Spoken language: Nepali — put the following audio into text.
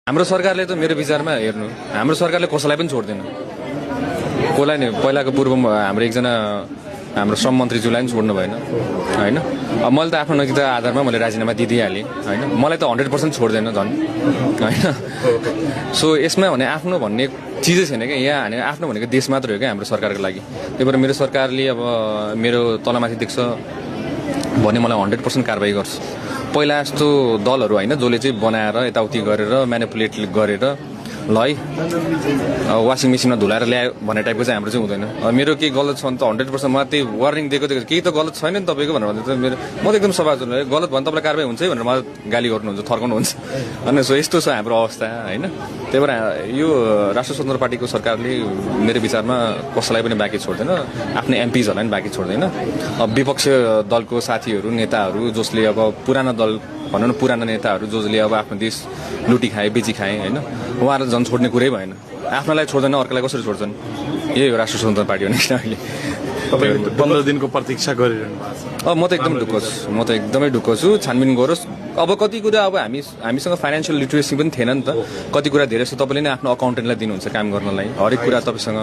हाम्रो सरकारले त मेरो विचारमा हेर्नु हाम्रो सरकारले कसैलाई पनि छोड्दैन कसलाई नि पहिलाको पूर्वमा हाम्रो एकजना हाम्रो श्रम मन्त्रीज्यूलाई पनि छोड्नु भएन होइन अब मैले त आफ्नो नैतिकता आधारमा मैले राजीनामा दिइहालेँ होइन मलाई त 100% छोड्दैन झन् होइन सो यसमा भने आफ्नो भन्ने चिजै छैन क्या यहाँ हामी आफ्नो भनेको देश मात्र हो क्या हाम्रो सरकारको लागि त्यही भएर मेरो सरकारले अब मेरो तलमाथि देख्छ भने मलाई 100% कारबाही गर्छ पहिला जस्तो दलहरू होइन जसले चाहिँ बनाएर यताउति गरेर म्यानिपुलेट गरेर ल है वासिङ मेसिनमा धुलाएर ल्यायो भन्ने टाइपको चाहिँ हाम्रो चाहिँ हुँदैन मेरो केही गलत छ भने त 100% मलाई त्यही वार्निङ दिएको केही त गलत छैन नि तपाईँको भनेर भन्दा त मेरो म त एकदम सभा गलत भने तपाईँलाई कारबाही हुन्छ है भनेर मलाई गाली गर्नुहुन्छ थर्काउनुहुन्छ अनि सो यस्तो छ हाम्रो अवस्था होइन त्यही भएर यो राष्ट्रिय स्वतन्त्र पार्टीको सरकारले मेरो विचारमा कसैलाई पनि बाँकी छोड्दैन आफ्नो एमपिजहरूलाई पनि बाँकी छोड्दैन अब विपक्ष दलको साथीहरू नेताहरू जसले अब पुरानो दल भनौँ न पुराना नेताहरू जसले अब आफ्नो देश लुटी खाए बेची खाए होइन उहाँहरू झन् छोड्ने कुरै भएन आफ्नोलाई छोड्दैन अर्कालाई कसरी छोड्छन् यही हो राष्ट्रिय स्वतन्त्र पार्टी हो अहिले तपाईँ 15 दिनको प्रतीक्षा गरिरहनु भएको छ म त एकदम ढुक्क छु म त एकदमै ढुक्क छु छानबिन गरोस् अब कति कुरा अब हामीसँग फाइनेन्सियल लिटरेसी पनि थिएन नि त कति कुरा धेरै छ तपाईँले नै आफ्नो अकाउन्टेन्टलाई दिनुहुन्छ काम गर्नलाई हरेक कुरा तपाईँसँग